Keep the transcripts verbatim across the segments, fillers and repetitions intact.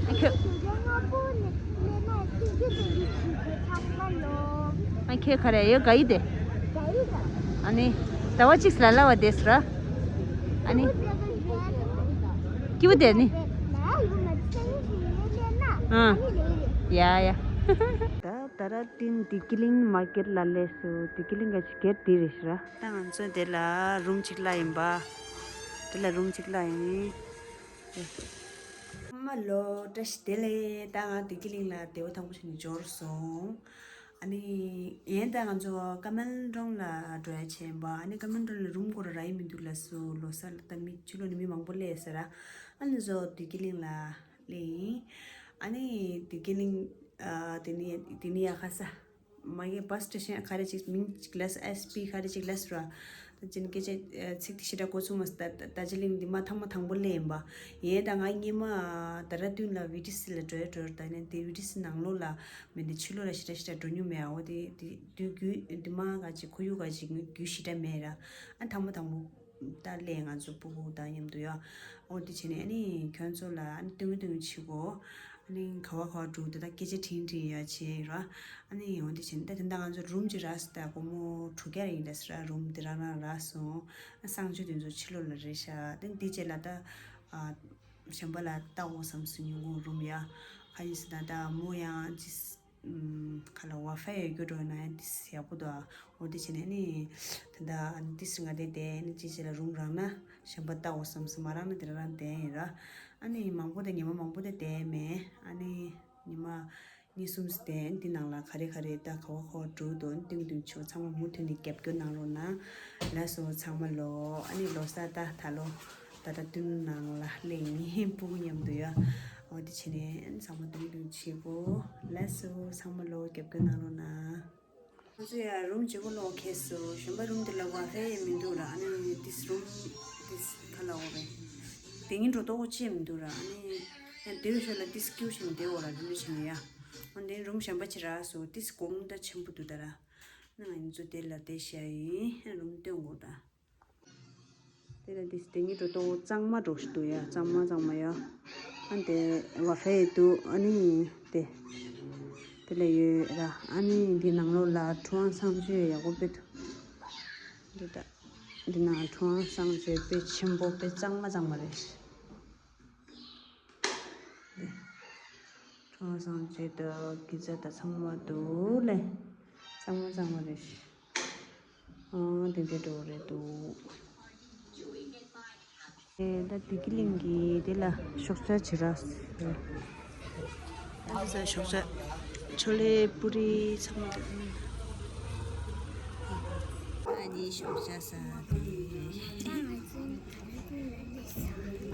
ཨ་ཁྱོད། ཨ་ཁྱོད་ག་རེ་ཡོད་ག་ཡི་དེ། ཨ་ནི། ཟླ་བ་གཅིག་ལ་ལ་བ་དེ་སུ་ར། ཨ་ནི། སྐྱིད་པོ་དེ་ནི། ཨ། ཡ་ཡ། ད་ད་ར་ཏིན་བདེ་སྐྱིད་གླིང་མར་ཀེཊ་ལ་སླེབས་སོང་། བདེ་སྐྱིད་གླིང་ག་ཅིག་གེར་དེ་རེད་ཤི་ར། ད་ང་ཚོ་དེ་ལ་རུམ་གཅིག་ལ་ཡིན་པ། དེ་ལ་རུམ་གཅིག་ལ་ཡིན། ཨ་མ་ལོ། བཀྲ་ཤིས་བདེ་ལེགས། ད་ང་བདེ་སྐྱིད་གླིང་ལ་བདེ་པོ་ཐང་པོ་བྱས་ནས་འབྱོར་སོང་། ཨ་ནི། ཡིན་ད་ང་ཚོ་ཀ་མེལ་གྲོང་ལ་འགྲོ་ཡ་བྱས་ཡིན་པ། ཨ་ནི་ཀ་མེལ་གྲོང་ལ་རུམ་སྐོར་ར་ཡིན་མི་འདུག་ལ་སུ་ལོ་གསར་ལ་ད་མི་ཕྱི་ལོགས་ནས་མི་མང་པོ་སླེབས་ཟེར་ར། ཨ་ནི་བཟོ་བདེ་སྐྱིད་གླིང་ལ་སླེབས་ཡིན། ཨ་ནི་བདེ་སྐྱིད་གླིང་། ཨ། དེ་ནི་དེ་ནི་ཡ་ཁ་ས། མ་གི་བྷ་སི་སི་ཊེ་ཤན་ག་རེ་ཅིག་མིང་ཅིག་ལབ་ཨེས་པི་ག་རེ་ཅིག་ལབ་ར། ད་ཅིན་སྐད་ཆ་ཚིག་དེ་ཞེ་དྲག་གོ་ཚུགས་མ་སོང་། ད་ད་རྡོ་རྗེ་གླིང་འདི་མ་ཐང་མ་དང་པོ་སླེབས་ཡིན་པ། ཡིན་ད་ང་སྔོན་མ་ད་ར་ཏུན་ལ་བི་ཊི་སི་ལ་འགྲོ་ཡ་འགྲོ་ཡ། ད་ནི་དེ་བི་ཊི་སི་ནང་ལོགས་ལ་མེད་དེ་ཕྱི་ལོགས་ལ་ཞེ་དྲག་ཞེ་དྲག་འགྲོ་མྱོང་མེད། འོ་དེ་དེ་དུས་རྒྱུས་འདི་མ་ག་ཅིག་ཁོར་ཡུག་ག་ཅིག་རྒྱུས་ཞེ་དྲག་མེད་ར། ཨ་དང་པོ་དང་པོ། ད་སླེབས་ང་ཚོ་སྤུ་གུ་དང་མཉམ་དུ་ཡོད། འོ་དེ་བྱས་ནས་ཨ་ནི་ཁྱོད་ཚོ་ལ་ཨ་ནི་སྟོན་གི་སྟོན་གི་བྱེད་གོ། ཨ་ནི་ག་བ་ག་བ་འགྲོ་དེ་ད་སྐད་ཆ་དྲིས་དྲིས་ཡ་བྱས་ར། ཨ་ནི་འོ་དེ་བྱས་ནས་ད་དེ་འདྲ་ང་ཚོ་རུམ་གཅིག་རག་སོང་། ད་སྒོར་མོ་དྲུག་བརྒྱ་རེ་ཡིན་ད་ཟེར་ར། རུམ་དེ་རང་རང་རག་སོང་། ཨ་གསང་སྤྱོད་དེ་ཚོ་ཕྱི་ལོགས་ལ་རེད་ཤག་དེ་འདི་རྗེས་ལ་ད་ཨ་གཞན་པ་ལ་ལྟ་འོ་བསམ་སོང་། ཉིན་གུང་རུམ་ཡ་ག་ཡིན་ཟེར་ན་ད་མོ་ཡང་ཅི། ཨམ། ཁ་ལ་ཝའི་ཕའི་ཡོད་རྒྱུ་འགྲོ་ན་ཡང་ཏིས་ཡག་པོ་འདུག་ཨ། འོ་དེ་བྱས་ནས་ནི། ད་ལྟ་ཨ་ནི་ཏིས་ང་དེ་བསྡད་ནི་ཅི་བྱེད་ལ་རུམ་རག་ན་གཞན་པ་ལྟ་འོ་བསམ་སོང་། མ་རག་ན་དེ་རང་རང་བསྡད་ཡིན་ར། ཨ་ནི་མང་པོ་དེ་ཉི་མ་མང་པོ་དེ་བསྡད་མེད། ཨ་ནི་ཉི་མ་གཉིས་གསུམ་བསྡད། འདི་ནང་ལ་ག་རེ་ག་རེ་ད་ག་བ་ག་བ་འགྲོ་འདུག་སྟོན་སྟོན་ཆོག་ཚང་མ་མུ་མཐུད་ནས་རྒྱབ་སྐྱོར་གནང་རོགས་གནང་། ལགས་སོ་ཚང་མ་ལོ། ཨ་ནི་ལོ་གསར་ད་ད་ལོ། ད་ལྟ་དུས་ནང་ལ་སླེབས་ཡིན། སྤུ་གུ་མཉམ་དུ་ཡ། འོ་དེ་བྱས་ནས་ཚང་མ་དུང་དུང་བྱེད་དགོས། ལགས་སོ་ཚང་མ་ལོ་རྒྱབ་སྐྱོར་གནང་རོགས་གནང་། ང་ཚོ་ཡ་རུམ་བརྗེ་པོ་ལོག་ཁེལ་སོང་། གཞན་པ་རུམ་དེ་ལ་ཝའི་ཕའི་མི་འདུག་ར། ཨ་ནི་ཏིས་རུམ་ཏིས་ཁ་ལ་འོ་རེད། དེ་ཉིན་འགྲོ་ལྡོག་ཅི་མི་འདུག་ར། ཨ་ནི་ཡང་དེ་རུ་ཤོད་ལ་ཏིས་སྐྱུ་ཞིག་མི་བདེ་འོ་ར། རུམ་བྱས་ནས་ཡ། འོ་དེ་རུམ་གཞན་པ་ཅིག་རག་སོང་། ཏིས་གོང་ད་ཆེན་པོ་འདུག་ད་ར། ཨ་ནི་ང་ཚོ་དེ་ལ་བསྡད་བཞག་ཡིན། རུམ་སྟོན་དགོས་ད། དེ་ལ་འདི་དེ་ཉིད་འགྲོ་ལྡོག་གཙང་མ་འགྲོ་ཞིག་འདུག་ཡ། གཙང་མ་གཙང་མ་ཡ། ཨ་འདི་ཝའི་ཕའི་འདུག་ཨ་ནི་དེ་དེ་ལ་ཡོད་ར། ཨ་ནི་འདི་ནང་ལོགས་ལ་ཁྲོམ་གསང་སྤྱོད་ཡག་པོ་དཔེ་འདུག་འདི་ད་འདི་ནང་ཁྲོམ་གསང་སྤྱོད་དཔེ་ཆེན་པོ་དཔེ་གཙང་མ་གཙང་མ་རེད། ཁྲོམ་གསང་སྤྱོད་དང་གི་ཛ་ད་ཚང་མ་འདུག་ལེ། གཙང་མ་གཙང་མ་རེད། ཨང་དེ་འདྲ་འགྲོ་རེད་འདུག་ཨེ་ད་བདེ་སྐྱིད་གླིང་གི་དེ་ལ་ཞོགས་ཇ་ཇི་ར། ཨ་ནི་ས་ཞོགས་ཇ་ཆོ་ལེ་པུ་རི་ཚང་མ་འདུག་ཨ་ནི་ཞོགས་ཇ་ཟ་དེ།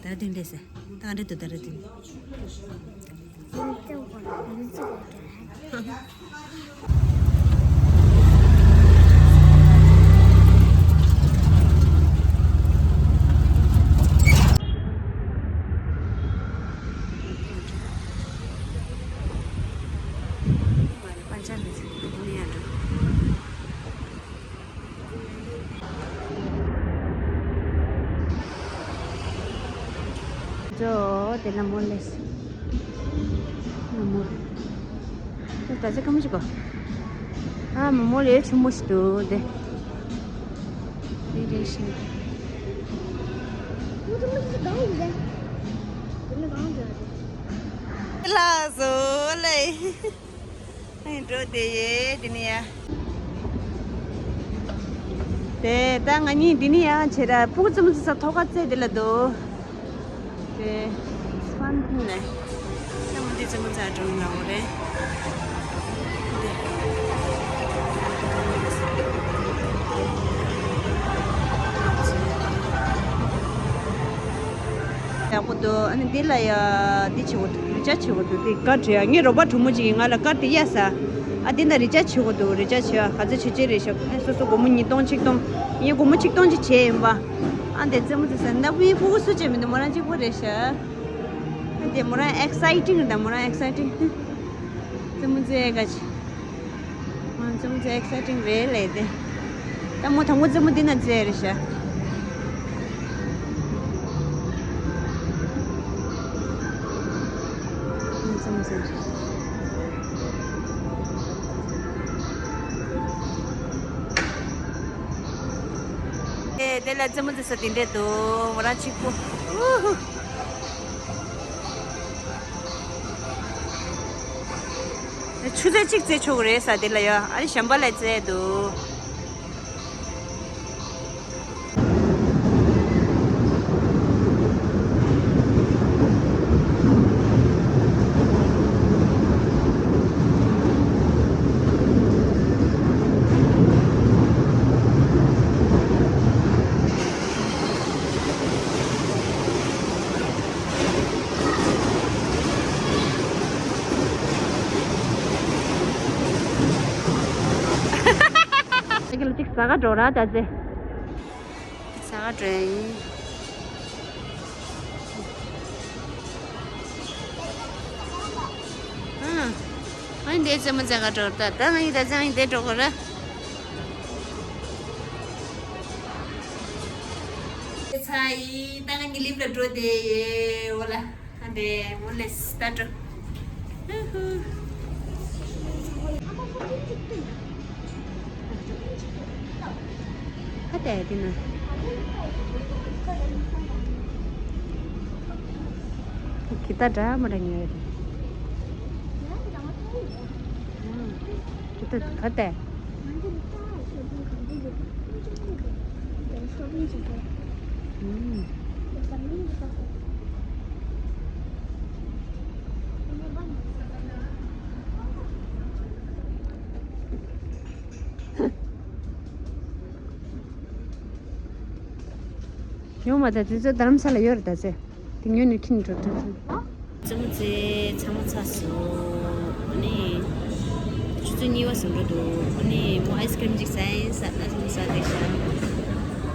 ད་ར་དུན་ལས་ད་འདྲ་དུ་ད་ར་དུན། ཇོ་དེ་ལ་མོ་ལེས། ལ་མོ། ད་ཚེ་ཀ་མོ་ཞིག་གོ། ཨ་མོ་མོ་ལེ་ཆུ་མོ་ཞིག་འདུག་དེ། དེ་རེད་ཤི། ལགས་སོ་ལེ། ཨེ་འགྲོ་དེ་ཡེ་དེ་ནི་ཡ། དེ་ད་ང་གཉིས་འདི་ནི་ཡ་ཆེ་ར་སྤུ་གུ་ཙི་མོ་ཙི་ས་ཐོག་ཁ་རྩེ་དེ་ལ་འདུག་དེ་སྤན་ཐུང་ལེ། ད་ང་འདི་ཙི་མོ་ཙ་འགྲོ་ཡིན་ལ་འོ་རེད། ཡག་པོ་འདུག་ཨ་ནི་འདི་ལ་ཡ་འདི་བྱེད་དགོས་འདུག་རི་ཅར་ཇི་བྱེད་དགོས་འདུག་དེ་ཀར་བྲིས་ཡ། ངའི་རོགས་པ་གྲོགས་མོ་གཅིག་གིས་ང་ལ་ཀར་དེ་གཡར་ས། ཨ་འདི་ན་རི་ཅར་ཇི་བྱེད་དགོས་འདུག་རི་ཅར་ཇི་བྱེད་ཡ་ག་ཚོད་བྱེད་ཀྱི་རེད་ཤག་ཨ་སོ་སོ་སྒོར་མོ་ཉིས་སྟོང་ཆིག་སྟོང་། ངས་སྒོར་མོ་ཆིག་སྟོང་ཅིག་བྱས་ཡིན་པ། ཨ་འདི་རྩེད་མོ་རྩེ་ས་ན་བུའི་སྤུ་གུ་སུ་བྱས་མི་འདུག་མོ་རང་གཅིག་པོ་རེད་ཤག་ཨ་འདི་མོ་རང་ཨེག་སའི་ཊིང་རེད། ད་མོ་རང་ཨེག་སའི་ཊིང་། རྩེད་མོ་རྩེ་ཡ་ག་ཅི། ང་རྩེད་མོ་རྩེ་ཨེག་སའི་ཊིང་རེད་ལབ་དེ། ད་མོ་དང་པོ་རྩེད་མོ་འདི་ན་རྩེ་རེད་ཤག་ཨེ་དེ་ལ་རྩེད་མོ་རྩེ་ས་དེ་འདྲས་འདུག་ང་རང་གཅིག་པུ། ཨུ་ཧུ། ཆུ་ཚོད་གཅིག་རྩེ་ཆོག་གི་རེད་ས་དེ་ལ་ཡ། ཨ་རི་གཞན་པ་ལ་རྩེ་འདུག་ད་གི་ལ་ཅིག་ཟ་ག་འགྲོ་ར་ད་ཟེ། ཟ་ག་འགྲོ་ཡིན། ཨ་ནི་འདས་ཙམ་མ་ཟ་ག་འགྲོ་ད། ད་ང་ཡི་ད་ཙང་ཡི་འདས་འགྲོ་གོ་ར། ཚ་ཡི་ད་ང་ནི་ལིབ་ལ་འགྲོ་དེ་ཡེ་འོ་ལ། ཨ་འདྲེ་མོ་ལེ་སི་ད་འགྲོ། ཧུ་ཧུ། ཁ་བལྟས་དེ་ན། གི་ད་འདྲ་མ་འདྲ་ཉལ་རེད། གི་ད་ག་བལྟས། ཡོང་མ་ད་དེ་ཚོ་རྡ་རམ་ས་ལ་ཡོད་རེད་ད་ཚེ། དེ་ཉོས་ནས་ཁྱིམ་འགྲོ་ཐུབ་ཐུབ། རྩེད་མོ་རྩེ་ཚང་མ་ཚར་སོང་། ཨ་ནི་ཆུ་ཚོད་གཉིས་པ་ཟིན་འགྲོ་འདུག་ཨ་ནི་མོ་ཨའི་སི་ཀྲིམ་ཅིག་ཟ་ཡིན་ཟ་ཨ་ཟིན་ཟ་བསྡད་ཤག་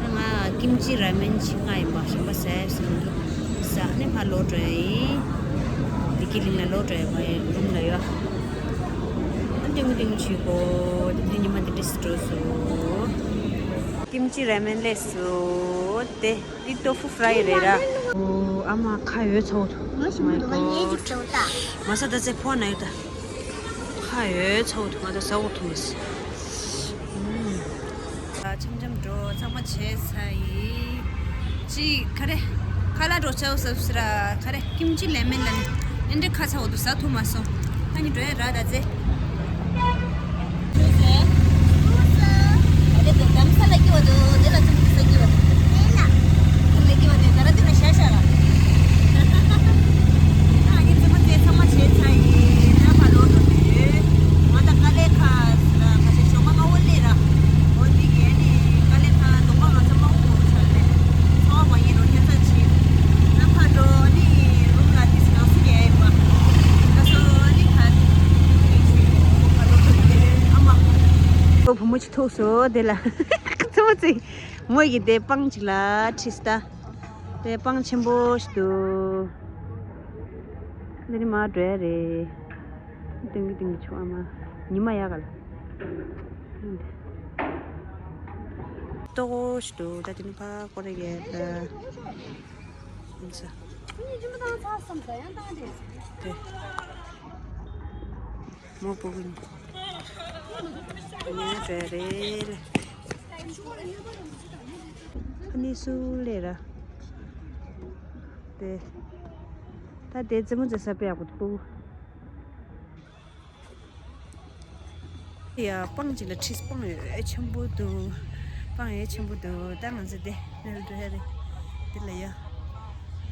ད་ང་ཀིམ་ཅི་ར་མེན་ཆེད་མངགས་ཡིན་པ་གཞན་པ་ཟ་ཡ་ཟིན་འདུག་ཟ་ཨ་ནི་ཕར་ལོག་འགྲོ་ཡ་ཡིན། བདེ་སྐྱིད་གླིང་ལ་ལོག་འགྲོ་ཡ་ཡིན་རུམ་ལ་ཡོད། ཨ་ནི་ཏིང་ཏིང་བྱེད་དགོས་དེ་དེ་ཉི་མ་འདི་འདྲ་སི་འགྲོ་སོང་། ཀིམ་ཅི་ར་མེན་ལས་སོ་དེ། འདི་ཏོ་ཧྥུ་ཧྥ་རའི་རེད་ར། ཨོ་ཨ་མ་ཁ་ཡོད་ཚ་བོ་འདུག My God. མ་ས་ད་ཚེ་ཕོ་ན་ཡོད་ད། ཁ་ཡོད་ཚ་བོ་འདུག་ང་ད་ཟ་འོ་ཐུ་མ་སི། ཨ་འཆམ་འཆམ་འགྲོ་ཚང་མ་བྱས་ཚར་ཡིན། ཅི་ག་རེ། ཁ་ལག་འགྲོ་ཆའོ་སབ་སི་ར་ག་རེ་ཀིམ་ཅི་ལེ་མེན་ལ་ནི། ཨེ་འདྲ་ཁ་ཚ་བོ་འདུག་ཟ་ཐུ་མ་སོང་། ཨ་ནི་འགྲོ་ཡ་ར་ད་ཚེ། ཨོ་བུ་མོ་ཅིག་ཐུག་སོང་དེ་ལ། ཚོ་ཚིག་མོ་ཡི་དེ་སྤང་ཅིག་ལ་ཁྲིད་ད། དེ་སྤང་ཆེན་པོ་ཞིག་འདུག་འདི་ནི་མར་འགྲོ་ཡ་རེད། ཏིང་གི་ཏིང་གི་ཆུ་ཨ་མ། ཉི་མ་ཡག་ག་ལ། ཏོག་ཞིག་འདུག་ད་དེ་ནི་ཕ་ཀོ་རེ་གེ་ད། ཡིན་ས། དེ། མོ་པོ་གི་ཉི་རེད་རེད་ལེ། ཁ་ནི་སུ་ལེ་ར། དེ། ད་དེ་རྩེད་མོ་རྩེ་ས་དཔེ་ཡག་པོ་འདུག་ཡ་སྤང་ཅིག་ལ་ཁྲིད་སྤང་ཡོད་ཆེན་པོ་འདུག་སྤང་ཡོད་ཆེན་པོ་འདུག་ད་ང་ཚོ་དེ་ནས་འགྲོ་ཡ་རེད། དེ་ལ་ཡ།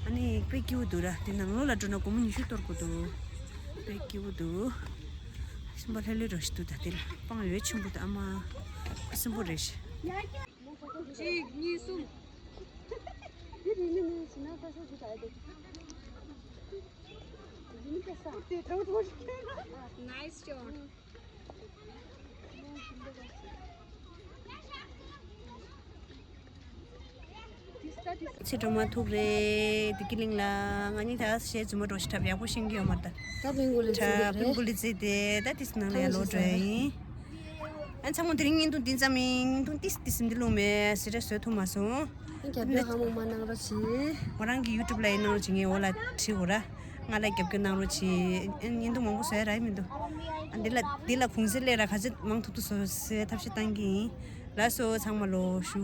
ཨ་ནི་དཔེ་སྐྱིད་པོ་འདུག་ར་དེ་ནང་ལོགས་ལ་འགྲོ་ན་སྒོར་མོ་ཉི་ཤུ་གཏོར་དགོས་འདུག་དཔེ་སྐྱིད་པོ་འདུག་སེམས་པ་ལྷོད་ལྷོད་འདྲ་ཞིག་འདུག་ད་དེ་ལ་སྤང་ཡོད་ཆེན་པོ་འདུག་ཨ་མ། ཁུ་སིམ་པོ་རེད་ཤག་གཅིག་གཉིས་གསུམ། Nice shot. ཚེ་སྒྲོལ་མ་ཐུག་རེད། བདེ་སྐྱིད་གླིང་ལ་ང་གཉིས་ད་གཞས་རྫུན་མ་འགྲོ་ཞིག་འཁྲབ་ཡག་པོ་ཤེས་ཀྱི་ཡོད་མ་རེད་ད། ད་པིང་གུ་ལི་ཚེ་ད་རེད། པིང་གུ་ལི་ཚེ་དེ་ད་དེ་ནང་ལ་ཡར་ལོག་འགྲོ་ཡ་ཡིན། ཨ་ཚང་མ་དེ་རིང་བརྙན་ཐུང་འདི་ཙམ་ཡིན། བརྙན་ཐུང་ཏིས་ཏིས་འདི་ལུང་མེད་སི་རེ་བཟོ་ཐུབ་མ་སོང་། ཁྱེད་ཚོས་ཧ་མོ་མ་གནང་རོགས་གྱིས། ང་རང་གི་ཡུ་ཊུབ་ལ་ཡིན་གནང་རོགས་གྱིས། ངས་འོག་ལ་བྲིས་དགོས་ར། ང་ལ་རྒྱབ་སྐྱོར་གནང་རོགས་གྱིས། ཨ་ནི་བརྙན་ཐུང་མང་པོ་བཟོ་ཡ་རག་གི་མི་འདུག་ཨ་འདི་ལ་འདི་ལ་གུང་སེང་སླེབས་ར། ག་ཚོད་མང་ཐུབ་ཐུབ་བཟོ་བཟོ་ཡ་ཐབས་ཤེས་བཏང་གི་ཡིན། ལགས་སོ། ཚང་མ་ལོ་ཞུ།